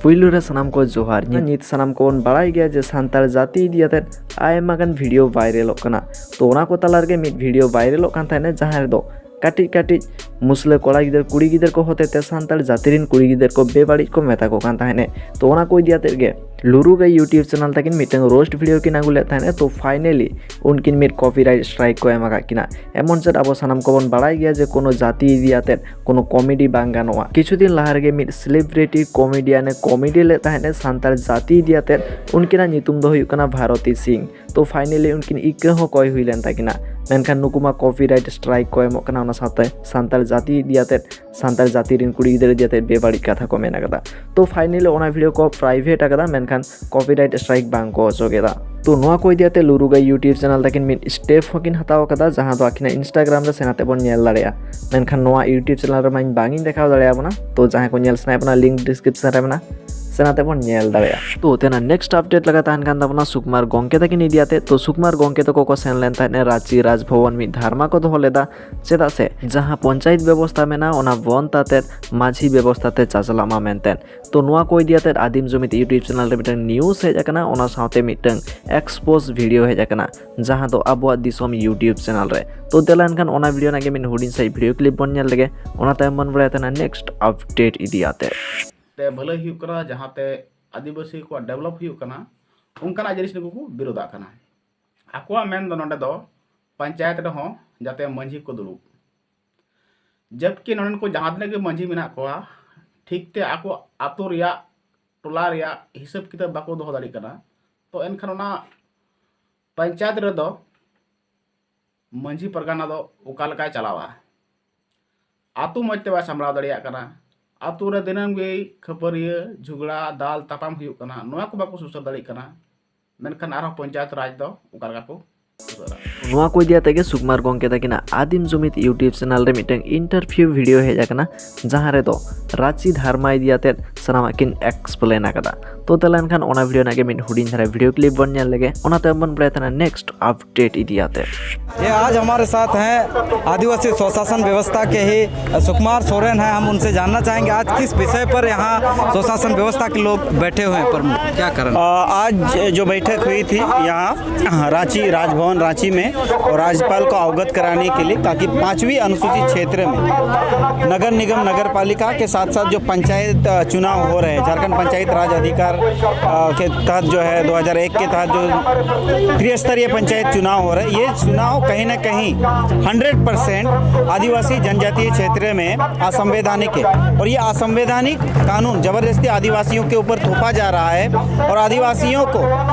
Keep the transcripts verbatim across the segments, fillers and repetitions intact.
ᱯᱩᱭᱞᱩ ᱨᱮ ᱥᱟᱱᱟᱢ ᱠᱚ ᱡᱚᱦᱟᱨ᱾ ᱱᱤᱛ ᱥᱟᱱᱟᱢ ᱠᱚᱵᱚᱱ ᱵᱟᱲᱟᱭ ᱜᱮᱭᱟ ᱡᱮ ᱥᱟᱱᱛᱟᱲ ᱡᱟᱹᱛᱤ ᱤᱫᱤ ᱠᱟᱛᱮᱫ ᱟᱭᱢᱟ ᱜᱟᱱ ᱵᱷᱤᱰᱤᱭᱳ ᱵᱷᱟᱭᱨᱟᱞᱚᱜ ᱠᱟᱱᱟ᱾ ᱛᱚ ᱚᱱᱟ ᱠᱚ ᱛᱟᱞᱟ ᱨᱮᱜᱮ ᱢᱤᱫ ᱵᱷᱤᱰᱤᱭᱳ ᱵᱷᱟᱭᱨᱟᱞᱚᱜ ᱠᱟᱱ ᱛᱟᱦᱮᱱᱟ, ᱡᱟᱦᱟᱸ ᱨᱮᱫᱚ ᱠᱟᱹᱴᱤᱡ ᱠᱟᱹᱴᱤᱡ ᱢᱩᱥᱞᱟᱹ ᱠᱚᱲᱟ ᱜᱤᱫᱟᱹᱨ ᱠᱩᱲᱤ ᱜᱤᱫᱟᱹᱨ ᱠᱚ ᱦᱚᱛᱮᱛᱮ ᱥᱟᱱᱛᱟᱲ ᱡᱟᱹᱛᱤ ᱨᱮᱱ ᱠᱩᱲᱤ ᱜᱤᱫᱟᱹᱨ ᱠᱚ ᱵᱮᱵᱟᱹᱲᱤᱡ ᱠᱚ ᱢᱮᱛᱟ ᱠᱚ ᱠᱟᱱ ᱛᱟᱦᱮᱸᱱᱮ᱾ ᱛᱚ ᱚᱱᱟ ᱠᱚ ᱤᱫᱤ ᱠᱟᱛᱮᱫ ᱜᱮ ᱞᱩᱨᱩ ᱜᱟᱹᱭ YouTube ᱪᱮᱱᱮᱞ ᱛᱟᱹᱠᱤᱱ ᱢᱤᱫᱴᱟᱝ ᱨᱳᱥᱴ ᱵᱷᱤᱰᱤᱭᱳ ᱠᱤᱱ ᱟᱹᱜᱩ ᱞᱮᱫ ᱛᱟᱦᱮᱸᱱᱮ᱾ ᱛᱚ ᱯᱷᱟᱭᱱᱮᱞᱤ ᱩᱱᱠᱤᱱ ᱢᱤᱫ ᱠᱚᱯᱤᱨᱟᱭᱤᱴ ᱥᱴᱨᱟᱭᱤᱠ ᱠᱚ ᱮᱢ ᱟᱠᱟᱫ ᱠᱤᱱᱟ᱾ ᱮᱢᱚᱱ ᱪᱮᱫ ᱟᱵᱚ ᱥᱟᱱᱟᱢ ᱠᱚᱵᱚᱱ ᱵᱟᱲᱟᱭ ᱜᱮᱭᱟ ᱡᱮ ᱠᱳᱱᱳ ᱡᱟᱹᱛᱤ ᱤᱫᱤ ᱠᱟᱛᱮᱫ ᱠᱳᱱᱳ ᱠᱚᱢᱮᱰᱤ ᱵᱟᱝ ᱜᱟᱱᱚᱜᱼᱟ᱾ ᱠᱤᱪᱷᱩ ᱫᱤᱱ ᱞᱟᱦᱟ ᱨᱮᱜᱮ ᱢᱤᱫ ᱥᱮᱞᱤᱵᱨᱤᱴᱤ ᱠᱚᱢᱮᱰᱤᱭᱟᱱᱮ ᱠᱚᱢᱮᱰᱤ ᱞᱮᱫ ᱛᱟᱦᱮᱸᱱᱮ ᱥᱟᱱᱛᱟᱲ ᱡᱟᱹᱛᱤ ᱤᱫᱤ ᱠᱟᱛᱮᱫ᱾ ᱩᱱᱠᱤᱱᱟᱜ ᱧᱩᱛᱩᱢ ᱫᱚ ᱦᱩᱭᱩᱜ ᱠᱟᱱᱟ ᱵᱷᱟᱨᱚᱛᱤ ᱥᱤᱝ᱾ ᱛᱚ ᱯᱷᱟᱭᱱᱮᱞᱤ ᱩᱱᱠᱤᱱ ᱤᱠᱟᱹ ᱦᱚᱸ ᱠᱚᱭ ᱦᱩᱭ ᱞᱮᱱ ᱛᱟᱹᱠᱤᱱᱟ, ᱢᱮᱱᱠᱷᱟᱱ ᱱᱩᱠᱩ ᱢᱟ ᱠᱚᱯᱤᱨᱟᱭᱤᱴ ᱥᱴᱨᱟᱭᱤᱠ ᱠᱚ ᱮᱢᱚᱜ ᱠᱟᱱᱟ, ᱚᱱᱟ ᱥᱟᱶᱛᱮ ᱥᱟᱱᱛᱟᱲ ᱡᱟᱹᱛᱤ ᱤᱫᱤ ᱠᱟᱛᱮᱫ, ᱥᱟᱱᱛᱟᱲ ᱡᱟᱹᱛᱤ ᱨᱮᱱ ᱠᱩᱲᱤ ᱜᱤᱫᱽᱨᱟᱹ ᱤᱫᱤ ᱠᱟᱛᱮᱫ ᱵᱮᱵᱟᱹᱲᱤᱡ ᱠᱟᱛᱷᱟ ᱠᱚ ᱢᱮᱱ ᱟᱠᱟᱫᱟ᱾ ᱛᱚ ᱯᱷᱟᱭᱱᱮᱞᱤ ᱚᱱᱟ ᱵᱷᱤᱰᱤᱭᱳ ᱠᱚ ᱯᱨᱟᱭᱵᱷᱮᱴ ᱟᱠᱟᱫᱟ, ᱢᱮᱱᱠᱷᱟᱱ ᱠᱚᱯᱤᱨᱟᱭᱤᱴ ᱥᱴᱨᱟᱭᱤᱠ ᱵᱟᱝ ᱠᱚ ᱚᱪᱚᱜ ᱮᱫᱟ᱾ ᱛᱚ ᱱᱚᱣᱟ ᱠᱚ ᱤᱫᱤ ᱠᱟᱛᱮ ᱞᱩᱨᱩ ᱜᱟᱹᱭ YouTube ᱪᱮᱱᱮᱞ ᱛᱟᱹᱠᱤᱱ ᱢᱤᱫ ᱥᱴᱮᱯ ᱦᱚᱸᱠᱤᱱ ᱦᱟᱛᱟᱣ ᱟᱠᱟᱫᱟ, ᱡᱟᱦᱟᱸ ᱫᱚ ᱟᱹᱠᱤᱱᱟᱜ Instagram ᱨᱮ ᱥᱮᱱ ᱠᱟᱛᱮ ᱵᱚᱱ ᱧᱮᱞ ᱫᱟᱲᱮᱭᱟᱜᱼᱟ᱾ ᱢᱮᱱᱠᱷᱟᱱ ᱱᱚᱣᱟ YouTube ᱪᱮᱱᱮᱞ ᱨᱮᱢᱟ ᱤᱧ ᱵᱟᱝ ᱤᱧ ᱫᱮᱠᱷᱟᱣ ᱫᱟᱲᱮᱭᱟᱵᱚᱱᱟ᱾ ᱛᱚ ᱡᱟᱦᱟᱸᱭ ᱠᱚ ᱧᱮᱞ ᱥᱟᱱᱟᱭᱮᱫ ᱵᱚᱱᱟ, ᱞᱤᱝᱠ ᱰᱤᱥᱠᱨᱤᱯᱥᱚᱱ ᱨᱮ ᱢᱮᱱᱟᱜᱼᱟ, ᱥᱮᱱ ᱠᱟᱛᱮ ᱵᱚᱱ ᱧᱮᱞ ᱫᱟᱲᱮᱭᱟᱜᱼᱟ᱾ ᱛᱚ ᱛᱮᱱᱟᱜ ᱱᱮᱠᱥᱴ ᱟᱯᱰᱮᱴ ᱞᱮᱠᱟ ᱛᱟᱦᱮᱱ ᱠᱟᱱ ᱛᱟᱵᱚᱱᱟ ᱥᱩᱠᱢᱟᱨ ᱜᱚᱝᱠᱮ ᱛᱟᱹᱠᱤᱱ ᱤᱫᱤ ᱠᱟᱛᱮ᱾ ᱛᱚ ᱥᱩᱠᱢᱟᱨ ᱜᱚᱝᱠᱮ ᱛᱟᱠᱚ ᱠᱚ ᱥᱮᱱ ᱞᱮᱱ ᱛᱟᱦᱮᱸᱫ ᱨᱟᱸᱪᱤ ᱨᱟᱡᱽᱵᱷᱚᱵᱚᱱ ᱢᱤᱫ ᱫᱷᱟᱨᱢᱟ ᱠᱚ ᱫᱚᱦᱚ ᱞᱮᱫᱟ, ᱪᱮᱫᱟᱜ ᱥᱮ ᱡᱟᱦᱟᱸ ᱯᱚᱧᱪᱟᱭᱮᱛ ᱵᱮᱵᱚᱥᱛᱷᱟ ᱢᱮᱱᱟᱜᱼᱟ, ᱚᱱᱟ ᱵᱚᱱᱫ ᱟᱛᱮᱫ ᱢᱟᱹᱡᱷᱤ ᱵᱮᱵᱚᱥᱛᱷᱟ ᱛᱮ ᱪᱟᱪᱞᱟᱜ ᱢᱟ ᱢᱮᱱᱛᱮ᱾ ᱛᱚ ᱱᱚᱣᱟ ᱠᱚ ᱤᱫᱤ ᱠᱟᱛᱮᱫ ᱟᱹᱫᱤᱢ ᱡᱩᱢᱤᱫ YouTube ᱪᱮᱱᱮᱞ ᱨᱮ ᱢᱤᱫᱴᱟᱝ ᱱᱤᱭᱩᱡᱽ ᱦᱮᱡ ᱟᱠᱟᱱᱟ, ᱚᱱᱟ ᱥᱟᱶᱛᱮ ᱢᱤᱫᱴᱟᱝ ᱮᱠᱥᱯᱳᱡᱽ ᱵᱷᱤᱰᱤᱭᱳ ᱦᱮᱡ ᱟᱠᱟᱱᱟ, ᱡᱟᱦᱟᱸ ᱫᱚ ᱟᱵᱚᱣᱟᱜ ᱫᱤᱥᱚᱢ YouTube ᱪᱮᱱᱮᱞ ᱨᱮ᱾ ᱛᱚ ᱫᱮᱞᱟ ᱮᱱᱠᱷᱟᱱ ᱚᱱᱟ ᱵᱷᱤᱰᱤᱭᱳ ᱨᱮᱱᱟᱜ ᱜᱮ ᱢᱤᱫ ᱦᱩᱰᱤᱧ ᱥᱟᱺᱦᱤᱡ ᱵᱷᱤᱰᱤᱭᱳ ᱠᱞᱤᱯ ᱵᱚᱱ ᱧᱮᱞ ᱞᱮᱜᱮ, ᱚᱱᱟ ᱛᱟᱭᱚᱢ ᱵᱚᱱ ᱵᱟᱲᱟᱭᱟ ᱛᱟᱦᱮᱱᱟ ᱱᱮᱠᱥᱴ ᱟᱯᱰᱮᱴ ᱤᱫᱤ ᱠᱟᱛᱮᱫ᱾ ᱛᱮ ᱵᱷᱟᱹᱞᱟᱹᱭ ᱦᱩᱭᱩᱜ ᱠᱟᱱᱟ, ᱡᱟᱦᱟᱸᱛᱮ ᱟᱹᱫᱤᱵᱟᱹᱥᱤ ᱠᱚᱣᱟᱜ ᱰᱮᱵᱷᱞᱚᱯ ᱦᱩᱭᱩᱜ ᱠᱟᱱᱟ, ᱚᱱᱠᱟᱱᱟᱜ ᱡᱤᱱᱤᱥ ᱱᱩᱠᱩ ᱠᱚ ᱵᱤᱨᱳᱫᱟᱜ ᱠᱟᱱᱟ᱾ ᱟᱠᱚᱣᱟᱜ ᱢᱮᱱ ᱫᱚ ᱱᱚᱰᱮ ᱫᱚ ᱯᱚᱧᱪᱟᱭᱮᱛ ᱨᱮᱦᱚᱸ ᱡᱟᱛᱮ ᱢᱟᱹᱡᱷᱤ ᱠᱚ ᱫᱩᱲᱩᱵ, ᱡᱚᱵᱠᱤ ᱱᱚᱰᱮᱱ ᱠᱚ ᱡᱟᱦᱟᱸ ᱛᱤᱱᱟᱹᱜ ᱜᱮ ᱢᱟᱹᱡᱷᱤ ᱢᱮᱱᱟᱜ ᱠᱚᱣᱟ, ᱴᱷᱤᱠ ᱛᱮ ᱟᱠᱚ ᱟᱛᱳ ᱨᱮᱭᱟᱜ, ᱴᱚᱞᱟ ᱨᱮᱭᱟᱜ ᱦᱤᱥᱟᱹᱵ ᱠᱤᱛᱟᱹᱵ ᱵᱟᱠᱚ ᱫᱚᱦᱚ ᱫᱟᱲᱮᱭᱟᱜ ᱠᱟᱱᱟ᱾ ᱛᱚ ᱮᱱᱠᱷᱟᱱ ᱚᱱᱟ ᱯᱚᱧᱪᱟᱭᱮᱛ ᱨᱮᱫᱚ ᱢᱟᱹᱡᱷᱤ ᱯᱟᱨᱜᱟᱱᱟ ᱫᱚ ᱚᱠᱟ ᱞᱮᱠᱟᱭ ᱪᱟᱞᱟᱣᱟ? ᱟᱛᱳ ᱢᱚᱡᱽ ᱛᱮ ᱵᱟᱭ ᱥᱟᱢᱵᱲᱟᱣ ᱫᱟᱲᱮᱭᱟᱜ ᱠᱟᱱᱟ᱾ ᱟᱛᱳ ᱨᱮ ᱫᱤᱱᱟᱹᱢ ᱜᱮ ᱠᱷᱟᱹᱯᱟᱹᱨᱤᱭᱟᱹ, ᱡᱷᱚᱜᱽᱲᱟ, ᱫᱟᱞ ᱛᱟᱯᱟᱢ ᱦᱩᱭᱩᱜ ᱠᱟᱱᱟ, ᱱᱚᱣᱟ ᱠᱚ ᱵᱟᱠᱚ ᱥᱩᱥᱟᱹᱨ ᱫᱟᱲᱮᱭᱟᱜ ᱠᱟᱱᱟ᱾ ᱢᱮᱱᱠᱷᱟᱱ ᱟᱨᱦᱚᱸ ᱯᱚᱧᱪᱟᱭᱮᱛ ᱨᱟᱡᱽ ᱫᱚ ᱚᱠᱟ ᱞᱮᱠᱟ ᱠᱚ ᱥᱩᱥᱟᱹᱨᱟ? ᱱᱚᱣᱟ ᱠᱚ ᱤᱫᱤ ᱠᱟᱛᱮ ᱜᱮ ᱥᱩᱠᱢᱟᱨ ᱜᱚᱝᱠᱮ ᱛᱟᱹᱠᱤᱱᱟᱜ ᱟᱹᱫᱤᱢ ᱡᱩᱢᱤᱫ YouTube ᱪᱮᱱᱮᱞ ᱨᱮ ᱢᱤᱫᱴᱟᱝ ᱤᱱᱴᱟᱨᱵᱷᱤᱭᱩ ᱵᱷᱤᱰᱤᱭᱳ ᱦᱮᱡ ᱟᱠᱟᱱᱟ, ᱡᱟᱦᱟᱸ ᱨᱮᱫᱚ ᱨᱟᱸᱪᱤ ᱫᱷᱟᱨᱢᱟ ᱤᱫᱤ ᱠᱟᱛᱮ ᱥᱟᱱᱟᱢᱟᱜ ᱠᱤᱱ explain ᱟᱠᱟᱫᱟ᱾ ᱛᱚ ᱛᱟᱦᱞᱮ ᱮᱱᱠᱷᱟᱱ ᱚᱱᱟ video ᱨᱮᱱᱟᱜ ᱜᱮ ᱢᱤᱫ ᱦᱩᱰᱤᱧ ᱫᱷᱟᱨᱟ video clip ᱵᱚᱱ ᱧᱮᱞ ᱞᱮᱜᱮ, ᱚᱱᱟ ᱛᱟᱭᱚᱢ ᱵᱚᱱ ᱵᱟᱲᱟᱭ ᱛᱟᱦᱮᱱᱟ next update ᱤᱫᱤ ᱟᱛᱮ᱾ ये आज हमारे साथ हैं आदिवासी स्वशासन व्यवस्था के ही सुकुमार सोरेन हैं। हम उनसे जानना चाहेंगे आज किस विषय पर यहाँ स्वशासन व्यवस्था के लोग बैठे हुए हैं प्रमुख, क्या कारण? अ, आज जो बैठक हुई थी यहाँ रांची राजभवन रांची में और राज्यपाल को अवगत कराने के लिए, ताकि पांचवी अनुसूचित क्षेत्र में नगर निगम नगर पालिका के साथ साथ जो पंचायत अ, चुनाव हो रहे हैं, झारखंड पंचायत राज अधिकार अ, के तहत जो है दो हज़ार एक के तहत जो त्रिस्तरीय पंचायत चुनाव हो रहे हैं, ये चुनाव कहीं ना कहीं हंड्रेड परसेंट आदिवासी जनजातीय क्षेत्र में असंवैधानिक है। और ये असंवैधानिक कानून जबरदस्ती आदिवासियों के ऊपर थोपा जा रहा है और आदिवासियों को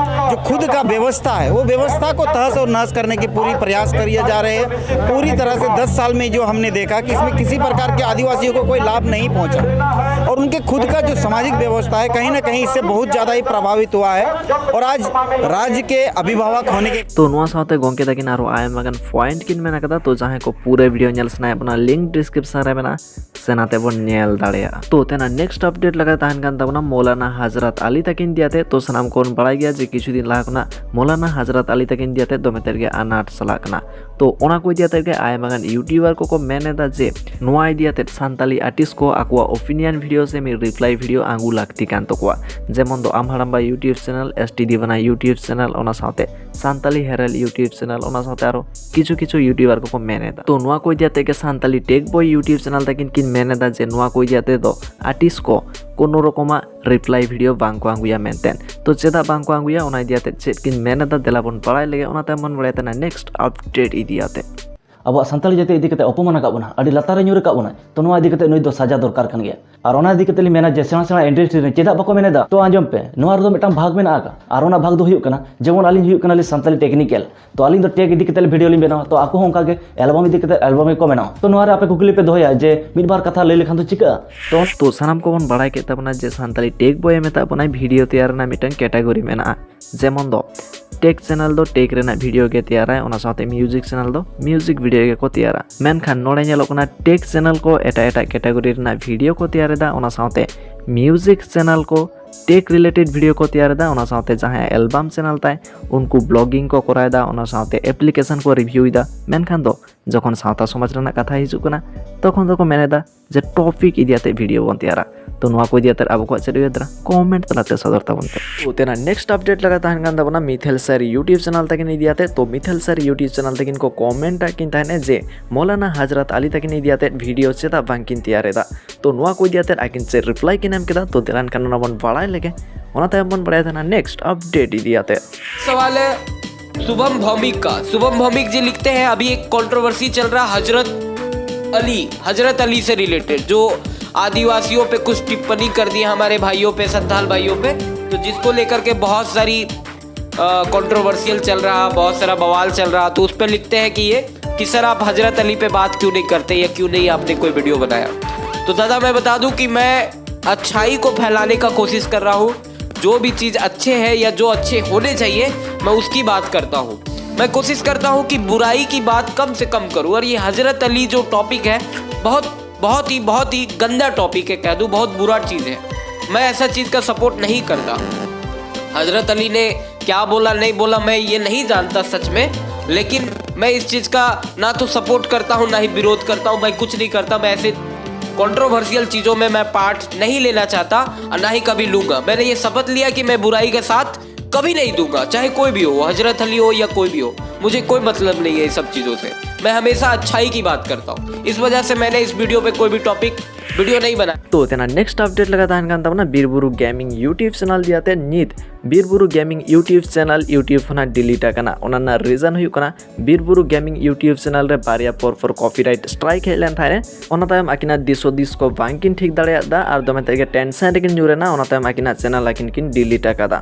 जो खुद का व्यवस्था है, वो व्यवस्था को तहस और नहस करने की पूरी प्रयास करिए जा रहे हैं। पूरी तरह से दस साल में जो हमने देखा कि इसमें किसी प्रकार के आदिवासियों को कोई लाभ नहीं पहुंचा और उनके खुद का जो सामाजिक व्यवस्था है, कहीं ना कहीं इससे बहुत ज़्यादा ही प्रभावित हुआ है। और आज राज्य के अभिभावक होने के ᱛᱚ ᱱᱚᱣᱟ ᱥᱟᱶᱛᱮ ᱜᱚᱝᱠᱮ ᱛᱟᱹᱠᱤᱱ ᱟᱨᱚ ᱟᱭᱢᱟ ᱜᱟᱱ point ᱠᱤᱱ ᱢᱮᱱ ᱟᱠᱟᱫᱟ᱾ ᱛᱚ ᱡᱟᱦᱟᱸᱭ ᱠᱚ ᱯᱩᱨᱟᱹ video ᱧᱮᱞ ᱥᱟᱱᱟᱭᱮᱫ ᱵᱚᱱᱟ, link description ᱨᱮ ᱢᱮᱱᱟᱜᱼᱟ, ᱥᱮᱱᱟᱛᱮ ᱵᱚᱱ ᱧᱮᱞ ᱫᱟᱲᱮᱭᱟᱜᱼᱟ᱾ ᱛᱚ ᱛᱮᱱᱟᱜ next update ᱞᱮᱠᱟ ᱛᱟᱦᱮᱱ ᱠᱟᱱ ᱛᱟᱵᱚᱱᱟ ᱢᱚᱞᱟᱱᱟ ᱦᱟᱡᱨᱟᱛ ᱟᱞᱤ ᱛᱟᱹᱠᱤᱱ ᱤᱫᱤᱭᱟᱛᱮ᱾ ᱛᱚ ᱥᱟᱱᱟᱢ ᱠᱚᱵᱚᱱ ᱵᱟᱲᱟᱭ ᱜᱮᱭᱟ ᱡᱮ ᱠᱤᱪᱷᱩ ᱫᱤᱱ ᱞᱟᱦᱟ ᱠᱷᱚᱱᱟᱜ ᱢᱚᱞᱟᱱᱟ ᱦᱟᱡᱨᱟᱛ ᱟᱞᱤ ᱛᱟᱹᱠᱤᱱ ᱤᱫᱤᱭᱟᱛᱮ ᱫᱚᱢᱮ ᱛᱮᱫ ᱜᱮ ᱟᱱᱟᱴ ᱪᱟᱞᱟᱜ ᱠᱟᱱᱟ᱾ ᱛᱚ ᱚᱱᱟ ᱠᱚ ᱤᱫᱤᱭᱟᱛᱮ ᱜᱮ ᱟᱭᱢᱟ ᱜᱟᱱ YouTuber ᱠᱚᱠᱚ ᱢᱮᱱ ᱮᱫᱟ ᱡᱮ ᱱᱚᱣᱟ ᱤᱫᱤᱭᱟᱛᱮ ᱥᱟᱱᱛᱟᱞᱤ artist ᱠᱚ ᱟᱠᱚᱣᱟᱜ opinion video ᱥᱮ ᱢᱤᱫ reply video ᱟᱹᱜᱩ ᱞᱟᱹᱠᱛᱤ ᱠᱟᱱ ᱛᱟᱠᱚᱣᱟ᱾ ᱡᱮᱢᱚᱱ ᱫᱚ ᱟᱢ ᱦᱟᱲᱟᱢᱵᱟ YouTube channel, S T ᱫᱤᱵᱟᱱᱟ YouTube channel, ᱚᱱᱟ ᱥᱟᱶᱛᱮ ᱥᱟᱱᱛᱟᱞᱤ ᱦᱮᱨᱮᱞ YouTube channel, ᱚᱱᱟ ᱥᱟᱶᱛᱮ ᱟᱨᱚ ᱠᱤᱪᱷᱩ ᱠᱤᱪᱷᱩ YouTuber ᱠᱚᱠᱚ ᱢᱮᱱ ᱮᱫᱟ᱾ ᱛᱚ ᱱᱚᱣᱟ ᱠᱚ ᱤᱫᱤᱭᱟᱛᱮ ᱜᱮ Santali Tech Boy YouTube channel ᱛᱟᱹᱠᱤᱱ ᱠᱤᱱ ᱢᱮᱱ ᱮᱫᱟ ᱡᱮ ᱱᱚᱣᱟ ᱠᱚ ᱤᱫᱤᱭᱟᱛᱮ ᱫᱚ artist ᱠᱚ ᱠᱳᱱᱳ ᱨᱚᱠᱚᱢᱟᱜ reply video ᱵᱟᱝ ᱠᱚ ᱟᱹᱜᱩᱭᱟ ᱢᱮᱱᱛᱮ᱾ ᱛᱚ ᱪᱮᱫᱟᱜ ᱵᱟᱝ ᱠᱚ ᱟᱹᱜᱩᱭᱟ, ᱚᱱᱟ ᱤᱫᱤᱭᱟᱛᱮ ᱪᱮᱫ ᱠᱤᱱ ᱢᱮᱱ ᱮᱫᱟ, ᱫᱮᱞᱟ ᱵᱚᱱ ᱵᱟᱲᱟᱭ ᱞᱮᱜᱮ, ᱚᱱᱟ ᱛᱟᱭᱚᱢ ᱵᱚᱱ ᱵᱟᱲᱟᱭ ᱛᱟᱦᱮᱱᱟ next update ᱤᱫᱤᱭᱟᱛᱮ᱾ ᱟᱵᱚᱣᱟᱜ ᱥᱟᱱᱛᱟᱲᱤ ᱡᱟᱹᱛᱤ ᱤᱫᱤ ᱠᱟᱛᱮ ᱚᱯᱚᱢᱟᱱ ᱟᱠᱟᱫ ᱵᱚᱱᱟ, ᱟᱹᱰᱤ ᱞᱟᱛᱟᱨ ᱨᱮ ᱧᱩᱨ ᱟᱠᱟᱫ ᱵᱚᱱᱟ, ᱛᱚ ᱱᱚᱣᱟ ᱤᱫᱤ ᱠᱟᱛᱮ ᱱᱩᱭ ᱫᱚ ᱥᱟᱡᱟ ᱫᱚᱨᱠᱟᱨ ᱠᱟᱱ ᱜᱮᱭᱟ᱾ ᱟᱨ ᱚᱱᱟ ᱤᱫᱤ ᱠᱟᱛᱮ ᱞᱤᱧ ᱢᱮᱱᱟ ᱡᱮ ᱥᱮᱬᱟ ᱥᱮᱬᱟ industry ᱨᱮ ᱪᱮᱫᱟᱜ ᱵᱟᱠᱚ ᱢᱮᱱ ᱮᱫᱟ? ᱛᱚ ᱟᱸᱡᱚᱢ ᱯᱮ, ᱱᱚᱣᱟ ᱨᱮᱫᱚ ᱢᱤᱫᱴᱟᱝ ᱵᱷᱟᱜᱽ ᱢᱮᱱᱟᱜ ᱟᱠᱟᱫ᱾ ᱟᱨ ᱚᱱᱟ ᱵᱷᱟᱜᱽ ᱫᱚ ᱦᱩᱭᱩᱜ ᱠᱟᱱᱟ, ᱡᱮᱢᱚᱱ ᱟᱹᱞᱤᱧ ᱦᱩᱭᱩᱜ ᱠᱟᱱᱟᱞᱤᱧ ᱥᱟᱱᱛᱟᱲᱤ technical, ᱛᱚ ᱟᱹᱞᱤᱧ ᱫᱚ tech ᱤᱫᱤ ᱠᱟᱛᱮ video ᱞᱤᱧ ᱵᱮᱱᱟᱣᱟ, ᱛᱚ ᱟᱠᱚ ᱦᱚᱸ ᱚᱱᱠᱟ ᱜᱮ album ᱤᱫᱤ ᱠᱟᱛᱮ album ᱜᱮᱠᱚ ᱵᱮᱱᱟᱣᱟ᱾ ᱛᱚ ᱱᱚᱣᱟ ᱨᱮ ᱟᱯᱮ ᱠᱩᱠᱞᱤ ᱯᱮ ᱫᱚᱦᱚᱭᱟ ᱡᱮ ᱢᱤᱫ ᱵᱟᱨ ᱠᱟᱛᱷᱟ ᱞᱟᱹᱭ ᱞᱮᱠᱷᱟᱱ ᱫᱚ ᱪᱤᱠᱟᱹᱜᱼᱟ? ᱛᱚ ᱛᱚ ᱥᱟᱱᱟᱢ ᱠᱚᱵᱚᱱ ᱵᱟᱲᱟᱭ ᱠᱮᱫ ᱛᱟᱵᱚᱱᱟ ᱡᱮ ᱥᱟᱱᱛᱟᱲᱤ Tech Boy ᱮ ᱢᱮᱛᱟᱜ ᱵᱚᱱᱟᱭ video ᱛᱮᱭᱟᱨ ᱨᱮᱱᱟᱜ ᱢᱤᱫᱴᱟᱝ category ᱢᱮᱱᱟᱜᱼᱟ᱾ ᱡᱮᱢᱚᱱ ᱫᱚ tech channel ᱫᱚ tech ᱨᱮᱱᱟᱜ video ᱜᱮ ᱛᱮᱭᱟᱨᱟᱭ, ᱚᱱᱟ ᱥᱟᱶᱛᱮ music channel ᱫᱚ music video video ᱜᱮᱠᱚ ᱛᱮᱭᱟᱨᱟ᱾ ᱢᱮᱱᱠᱷᱟᱱ ᱱᱚᱰᱮ ᱧᱮᱞᱚᱜ ᱠᱟᱱᱟ tech channel ᱠᱚ ᱮᱴᱟᱜ ᱮᱴᱟᱜ category ᱨᱮᱱᱟᱜ video ᱠᱚ ᱛᱮᱭᱟᱨ ᱮᱫᱟ, ᱚᱱᱟ ᱥᱟᱶᱛᱮ music channel ᱠᱚ tech related video ᱠᱚ ᱛᱮᱭᱟᱨ ᱮᱫᱟ, ᱚᱱᱟ ᱥᱟᱶᱛᱮ ᱡᱟᱦᱟᱸᱭᱟᱜ album channel ᱛᱟᱭ ᱩᱱᱠᱩ blogging ᱠᱚ ᱠᱚᱨᱟᱣ ᱮᱫᱟ, ᱚᱱᱟ ᱥᱟᱶᱛᱮ application ᱠᱚ review ᱮᱫᱟ᱾ ᱢᱮᱱᱠᱷᱟᱱ ᱫᱚ ᱡᱚᱠᱷᱚᱱ ᱥᱟᱶᱛᱟ ᱥᱚᱢᱟᱡᱽ ᱨᱮᱱᱟᱜ ᱠᱟᱛᱷᱟ ᱦᱤᱡᱩᱜ ᱠᱟᱱᱟ, ᱛᱚᱠᱷᱚᱱ ᱫᱚᱠᱚ ᱢᱮᱱ ᱮᱫᱟ ᱡᱮ topic ᱤᱫᱤ ᱟᱛᱮ video ᱵᱚᱱ ᱛᱮᱭᱟᱨᱟ᱾ ᱛᱚ ᱱᱚᱣᱟ ᱠᱚ ᱤᱫᱤ ᱟᱛᱮ ᱟᱵᱚ ᱠᱚᱣᱟᱜ ᱪᱮᱫ ᱩᱭᱦᱟᱹᱨ ᱫᱷᱟᱨᱟ, comment ᱛᱟᱞᱟᱛᱮ ᱥᱚᱫᱚᱨ ᱛᱟᱵᱚᱱ ᱯᱮ᱾ ᱛᱚ ᱛᱮᱱᱟᱜ next update ᱞᱮᱠᱟ ᱛᱟᱦᱮᱱ ᱠᱟᱱ ᱛᱟᱵᱚᱱᱟ ᱢᱤᱛᱷᱮᱞ ᱥᱟᱨᱤ YouTube channel ᱛᱟᱹᱠᱤᱱ ᱤᱫᱤ ᱟᱛᱮ᱾ ᱛᱚ ᱢᱤᱛᱷᱮᱞ ᱥᱟᱨᱤ YouTube channel ᱛᱟᱹᱠᱤᱱ ᱠᱚ comment ᱟᱜ ᱠᱤᱱ ᱛᱟᱦᱮᱱᱟ ᱡᱮ ᱢᱚᱞᱟᱱᱟ ᱦᱟᱡᱨᱟᱛ ᱟᱞᱤ ᱛᱟᱹᱠᱤᱱ ᱤᱫᱤ ᱟᱛᱮ video ᱪᱮᱫᱟᱜ ᱵᱟᱝ ᱠᱤᱱ ᱛᱮᱭᱟᱨ ᱮᱫᱟ᱾ ᱛᱚ ᱱᱚᱣᱟ ᱠᱚ ᱤᱫᱤ ᱟᱛᱮ ᱟᱹᱠᱤᱱ ᱪᱮᱫ reply ᱠᱤᱱ ᱮᱢ ᱠᱮᱫᱟ, ᱛᱚ ᱫᱮᱞᱟᱱ ᱠᱷᱟᱱ ᱚᱱᱟ ᱵᱚᱱ ᱵᱟᱲᱟᱭ ᱞᱮᱜᱮ᱾ ᱚᱱᱟ ᱛᱟᱭᱚᱢ ᱵᱚᱱ ᱵᱟᱲᱟᱭ ᱛᱟᱦᱮᱱᱟ next update ᱤᱫᱤ ᱟᱛᱮ᱾ सवाल है शुभम भौमिक का। शुभम भौमिक जी लिखते हैं, अभी एक कंट्रोवर्सी चल रहा हजरत अली, हजरत अली से रिलेटेड, जो आदिवासियों पे कुछ टिप्पणी कर दी हमारे भाइयों पे, संथाल भाइयों पे, तो जिसको लेकर के बहुत सारी कंट्रोवर्शियल चल रहा, बहुत सारा बवाल चल रहा, तो उस पर लिखते हैं कि ये कि सर आप हजरत अली पे बात क्यों नहीं करते या क्यों नहीं आपने कोई वीडियो बनाया। तो दादा मैं बता दूं कि मैं अच्छाई को फैलाने का कोशिश कर रहा हूँ। जो भी चीज़ अच्छे है या जो अच्छे होने चाहिए, मैं उसकी बात करता हूँ। मैं कोशिश करता हूँ कि बुराई की बात कम से कम करूँ। और ये हजरत अली जो टॉपिक है, बहुत बहुत ही बहुत ही गंदा टॉपिक है, कह दूँ बहुत बुरा चीज़ है। मैं ऐसा चीज़ का सपोर्ट नहीं करता। हजरत अली ने क्या बोला नहीं बोला मैं ये नहीं जानता सच में, लेकिन मैं इस चीज़ का ना तो सपोर्ट करता हूँ ना ही विरोध करता हूँ। मैं कुछ नहीं करता। मैं ऐसे कंट्रोवर्शियल चीज़ों में मैं पार्ट नहीं लेना चाहता और ना ही कभी लूँगा। मैंने ये शपथ लिया कि मैं बुराई के साथ कभी नहीं दूंगा, चाहे कोई भी हो, हजरत अली हो या कोई भी हो, मुझे कोई मतलब नहीं है इस सब चीज़ों से। मैं हमेशा अच्छाई की बात करता हूँ, इस वजह से मैंने इस वीडियो पे कोई भी टॉपिक वीडियो नहीं बनाया। ᱛᱚ ᱛᱮᱱᱟᱜ next update ᱞᱮᱠᱟ ᱛᱟᱦᱮᱱ ᱠᱟᱱ ᱛᱟᱵᱚᱱᱟ ᱵᱤᱨᱵᱩᱨᱩ gaming YouTube channel ᱤᱫᱤ ᱟᱛᱮ᱾ ᱱᱤᱛ ᱵᱤᱨᱵᱩᱨᱩ gaming YouTube channel YouTube ᱠᱷᱚᱱᱟᱜ delete ᱟᱠᱟᱱᱟ᱾ ᱚᱱᱟ ᱨᱮᱱᱟᱜ reason ᱦᱩᱭᱩᱜ ᱠᱟᱱᱟ ᱵᱤᱨᱵᱩᱨᱩ gaming YouTube channel ᱨᱮ ᱵᱟᱨᱭᱟ ᱯᱚᱨ ᱯᱚᱨ copyright strike ᱦᱮᱡ ᱞᱮᱱ ᱛᱟᱦᱮᱸ᱾ ᱚᱱᱟ ᱛᱟᱭᱚᱢ ᱟᱹᱠᱤᱱᱟᱜ ᱫᱤᱥ ᱦᱩᱫᱤᱥ ᱠᱚ ᱵᱟᱝ ᱠᱤᱱ ᱴᱷᱤᱠ ᱫᱟᱲᱮᱭᱟᱫᱟ ᱟᱨ ᱫᱚᱢᱮ ᱛᱮᱜᱮ tension ᱨᱮᱠᱤᱱ ᱧᱩᱨ ᱮᱱᱟ᱾ ᱚᱱᱟ ᱛᱟᱭᱚᱢ ᱟᱹᱠᱤᱱᱟᱜ channel ᱟᱹᱠᱤᱱ ᱠᱤᱱ delete ᱟᱠᱟᱫᱟ᱾